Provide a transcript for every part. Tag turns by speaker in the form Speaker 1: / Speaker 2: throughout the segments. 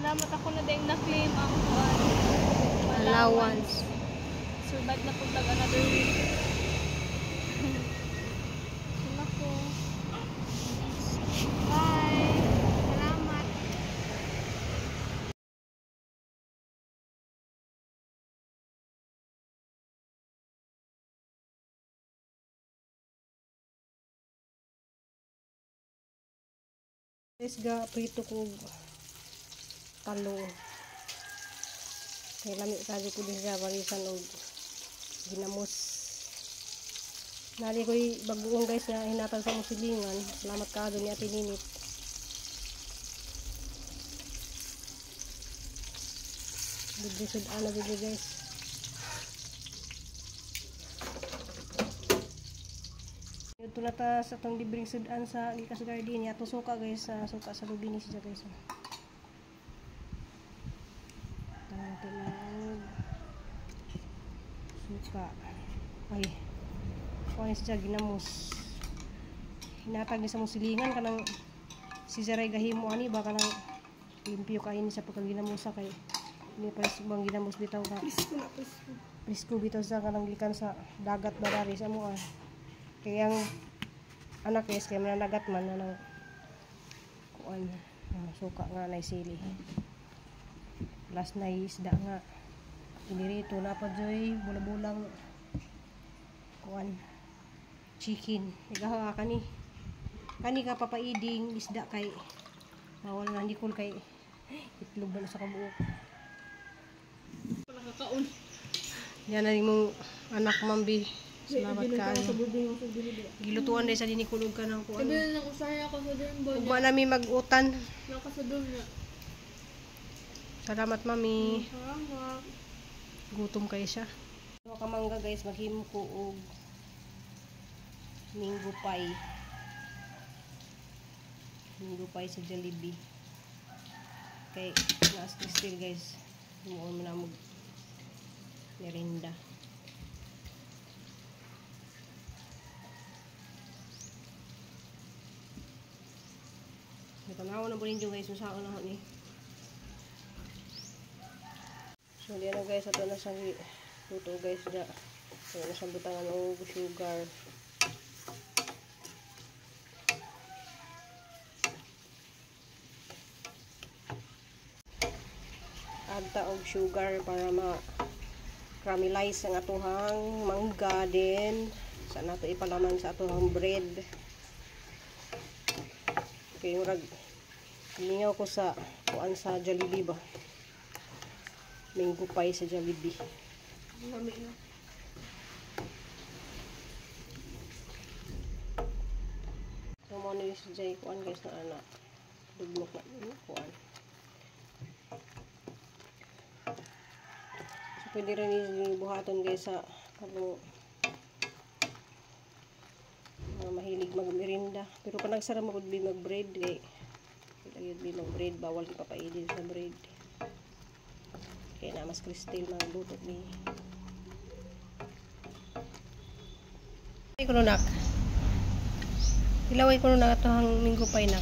Speaker 1: Salamat, ako na din na-claim ang kuan.
Speaker 2: Allowance.
Speaker 1: Survive na po tag another week. Sila ko. Bye. Salamat.
Speaker 2: Guys, ga prito ko og talong. Kay lami kayo ko din siya barisan og ginamos. Nali ko'y bagoong, guys, nga hinatag sa mong silingan. Salamat kaado ni Ate Ninit. Libre sud-an na dito, guys. Ito na ta sa atong libreng sudan sa Gikas Garden. Atong suka, guys, sa suka sa lubinis siya, guys. Ito natin na suka. Ay, kuha siya ginamos. Hinatag ni sa mong silingan kanang si Zaray gahimo ani ba kanang limpyo kayo ni sa pagkaginamusa kay ni pa bang ginamos bitaw ka.
Speaker 1: Presko na presko.
Speaker 2: Presko bitaw sa kanang gikan sa dagat ba dari sa mo ah. Kaya ang anak, guys, kaya mananagat man na ng kuan suka nga na sili. Last na isda nga. Pinirito na pa joy bula-bulang kuan chicken. Igaha kani. Kani ka papaiding isda kay bawal nga hindi kay itlog ba na sa kabuok.
Speaker 1: Nakakaon.
Speaker 2: Yan na mong anak, mambi. Salamat kaayo. Gilutuan dahil sa dinikulog ka ng kuan.
Speaker 1: Sabi na usahay ako sa dorm boy.
Speaker 2: Ugma nami mag-utan.
Speaker 1: Naka sa dorm na.
Speaker 2: Salamat, mami.
Speaker 1: Salamat.
Speaker 2: Gutom kayo siya. So, kamangga, guys, maghimo ko og mango pie. Mango pie sa Jollibee. Kay naas still, guys. Himuon mo na mag merinda. Tanaw na po ninyo, guys, kung saan na ni. So, diyan na, guys, ato na siyang luto, guys, da. So, na siyang butangan og sugar. Agta og sugar para ma caramelize ang atuhang mangga din. Sa nato ipalaman sa atuhang bread. Kay murag mingaw ko sa kuan sa Jollibee ba. Mango pie sa Jollibee.
Speaker 1: Lami na.
Speaker 2: So mo ni si Jay kuan, guys, na ana. Duglok na kuan. So pwede rin ni buhaton, guys, sa kanang mga mahilig magmerinda. Pero panagsara mo gud bi mag-bread kay lagi bi mag-bread, bawal ipapaidin sa bread. Kaya na mas kristal magluto ni. Ay kuno nak. Tilaway kuno na atohang mango pie nak.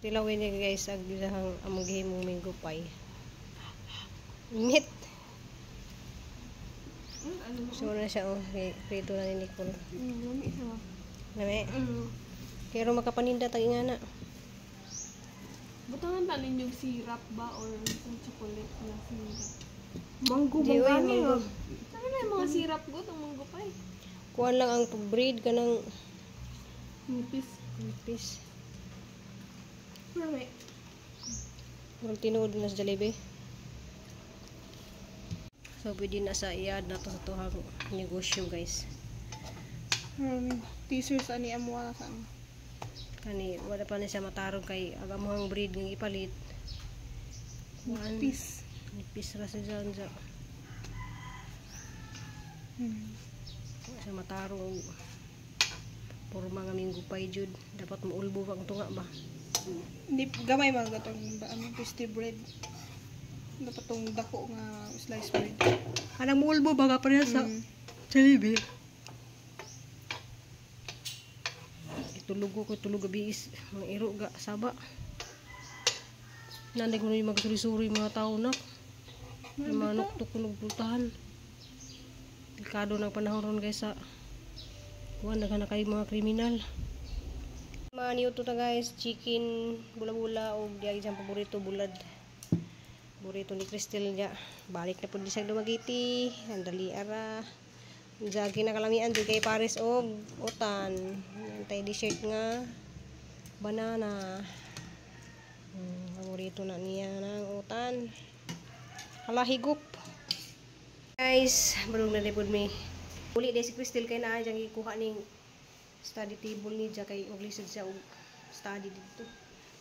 Speaker 2: Tilaway niya, guys, ag ilahang among gihimong mango pie. Init.
Speaker 1: Ano?
Speaker 2: So na siya oh, prito na ni Nicole.
Speaker 1: Lami siya.
Speaker 2: Lami. Pero makapaninda tag ingana.
Speaker 1: Butangan ta ninyong syrup ba or some chocolate na syrup? Mango
Speaker 2: Di, oy, mango.
Speaker 1: Ano na yung mga syrup go tong mango pie?
Speaker 2: Kuan lang ang pag-bread kanang
Speaker 1: Nipis.
Speaker 2: nipis.
Speaker 1: Lami.
Speaker 2: Murag tinuod na sa Jollibee. So pwede na sa i-add na to sa tuhang negosyo, guys.
Speaker 1: Teaser sa ni amuha sa ano.
Speaker 2: Kani wala pa na siya matarong kay ang amuhang bread nga ipalit. Kuan,
Speaker 1: Nipis.
Speaker 2: nipis ra sa dyan sa wala siya matarong porma nga mango pie jud. Dapat muulbo ang tunga ba.
Speaker 3: Nip gamay man gatong ba ano pastry bread. Dapat tong dako nga slice bread.
Speaker 2: Kanang muulbo ba nga pareha sa Jollibee. Itulog ko, tulog gabi is mga iro ga saba. Nanday ko na yung magsuri-suri mga tao na. Yung mga nuktok kunog pultahan. Delikado ng panahon ron guys sa kuan, daghan na kayo mga kriminal. Mga niuto ta guys, chicken, bula-bula o diya isang paborito bulad. Paborito ni Cristel niya. Balik na po di sa Dumaguete. Ang dali ara. Diya kinakalamian di kay Paris og utan. Antay dessert nga banana. Paborito na niya ng utan. Hala higup. Guys, barong na pod mi. Uli day si Cristel kay naa diyang gikuha ning study table ni dya kay maglisod siya og study dito.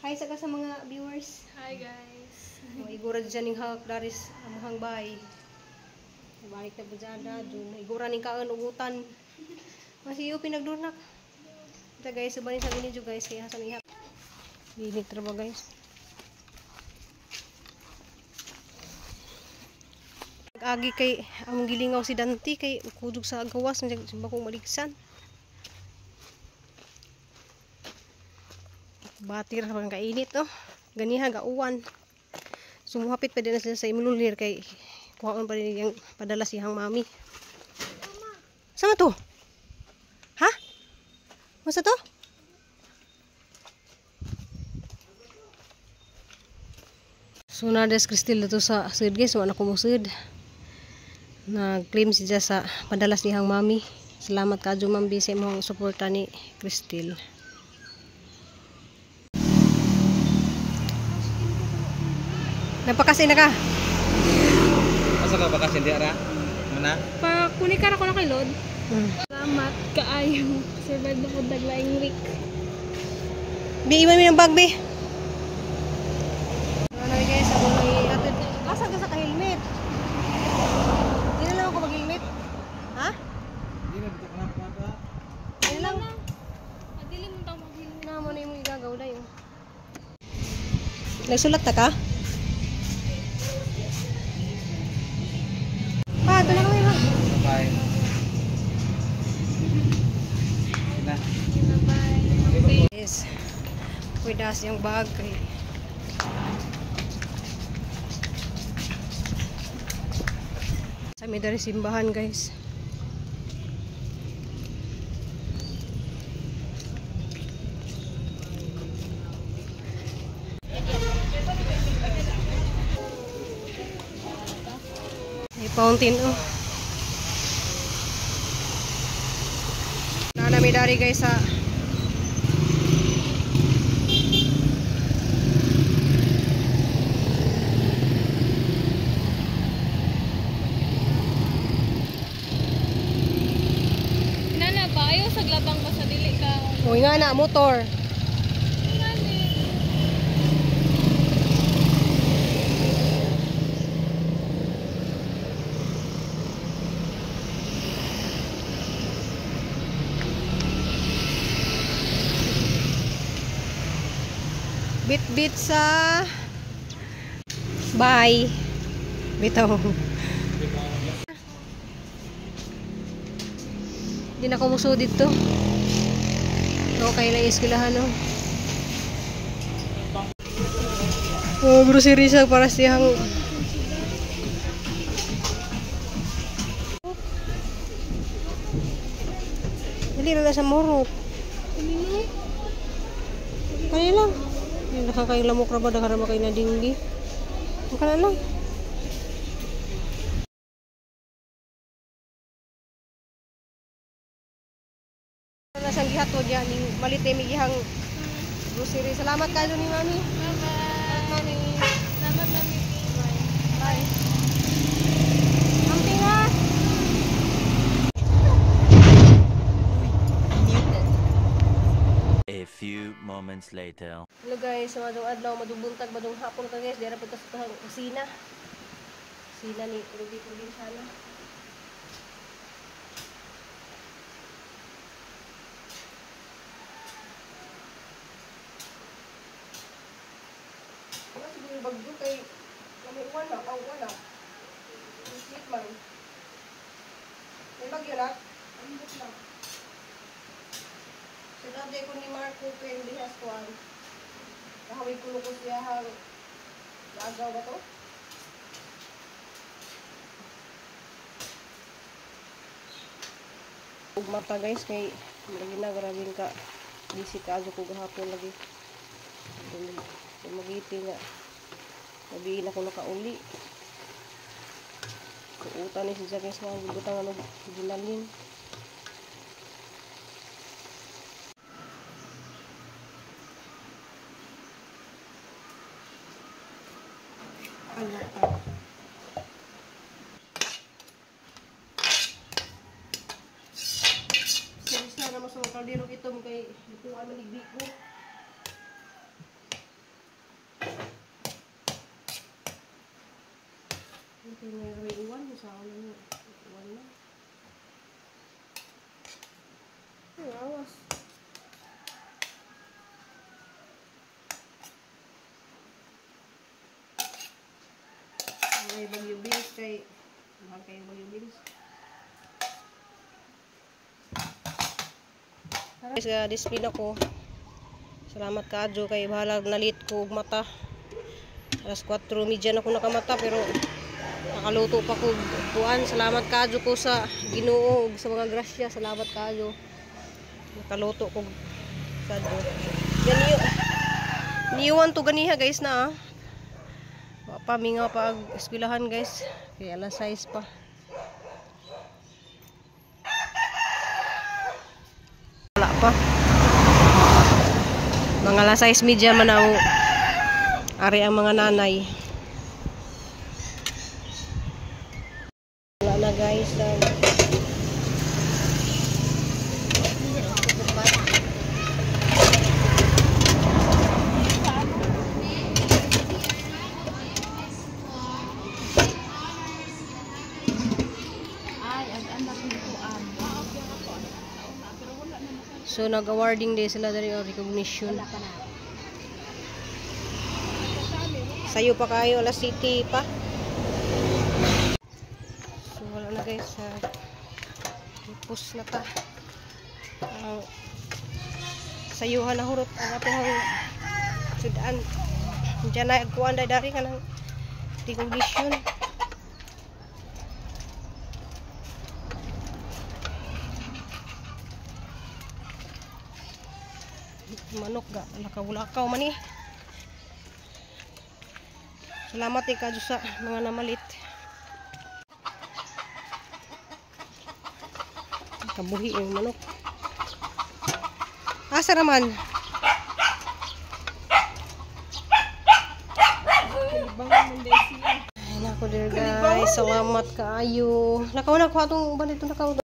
Speaker 2: Hi sa ka sa mga viewers.
Speaker 1: Hi guys.
Speaker 2: O, igura dyan ning hak daris amuhang bay. Balik na po dyan na dun. Igura ning kaon ug utan. Masiyo pinagdurnak. Ito guys, subanin sa ninyo guys kay hasan ihap. Dinit ra ba guys? Agi kay among gilingaw si Dante kay kudog sa gawas simba kong maligsan. Batir ra bang kainit oh. Ganiha gauwan. Sumuhapit pa din na sila sa imululir kay kuhaon pa din yung padala siyang mami. Sama to? Ha? Masa to? So na des Cristel dito sa sud guys, wala ko musud. Nag-claim siya sa padalas niyang mami. Salamat ka ma'am B sa imong suporta ni Cristel. Napakasin na ka?
Speaker 4: Asa ka bakasin di ara? Muna?
Speaker 1: Pa kunikar ako na kay Lord. Salamat kaayo. Survive na po daglaing week.
Speaker 2: Bi, iwan mo yung bag, bi. Ano na guys, ako may atid. Asa ka sa ka-helmet? Di na lang ako mag-helmet. Ha?
Speaker 4: Di na bitak na papa.
Speaker 2: Di na lang.
Speaker 1: Adili mo tao mag-helmet.
Speaker 2: Na mo na yung igagaw na yun. Nagsulat na ka? Pa, ito na kami ba?
Speaker 4: Bye. Na.
Speaker 1: Bye.
Speaker 2: Yes. Pwede yung bag kay. Sa may dari simbahan guys. May fountain oh. Na may dari guys sa
Speaker 1: Nana ba ayaw sa glabang ba sa dili ka?
Speaker 2: Uy nga na, motor. Bit-bit sa bye. Bitaw. Hindi na kumuso dito. Okay lang eskwelahan no. Oh, grocery siya para siyang dili na sa murot. Kaya lang. Hindi nakakailamok ra ba daghan ra ba kay na dinggi. Maka na lang. Nasang gihatod ya ning malit mi gihang grocery. Salamat kayo ni Mami.
Speaker 1: Bye-bye.
Speaker 2: Mami.
Speaker 1: Salamat mami. Bye.
Speaker 2: Bye. Amping ha.
Speaker 5: A few moments later.
Speaker 2: Hello guys, sa madung adlaw, madung buntag, madung hapon ka guys. Dira punta sa tuhang kusina. Kusina ni Ruby Probinsyano. Wala siguro yung bagyo kay kami uwan na, ang uwan na. Sweet man. May bagyo na? Ambot lang. Sinabi ko ni Marco Pendihas kuan. Kahawig ko ko siya hang Lagaw ba to? Ug mata guys kay lagi na grabing ka busy ka ko gahapon lagi. Dumagiti nga. Gabi na ko nakauli. Kuutan ni siya guys nga gibutang ano ginalin. Seryoso na naman sa mga kaldero itom kay ituan maligbi ko. Ito yung may uwan, sa ako na uwan na.
Speaker 3: Ay, awas.
Speaker 2: May Bagyo beans kay mahal kayo Bagyo beans. Guys, discipline ako. Salamat kaadyo kay bahala nalit ko og mata. Alas 4:30 na ako nakamata pero nakaluto pa ko kuan. Salamat kaadyo ko sa Ginoo ug sa mga grasya. Salamat kaadyo. Nakaluto ko kaadyo. Ganiyo. Niwan to ganiha guys na ah. Wa pa mingaw pa ag eskwelahan guys. Kaya alas 6 pa. Wala pa. Mga alas 6:30 man ang ari ang mga nanay. Wala na guys. So nag-awarding day sila diri o recognition. Sayo pa kayo alas city pa. So wala na guys, tapos na ta. Sayuhan na hurot ang atong sudan. Diyan na kuan day dari kanang recognition. Manok ga nakawulakaw man eh. Salamat eh kadyo sa mga namalit. Kabuhi yung manok. Asa naman? Ay nako dear guys, salamat kaayo. Nakaw na ko atong uban dito nakaw.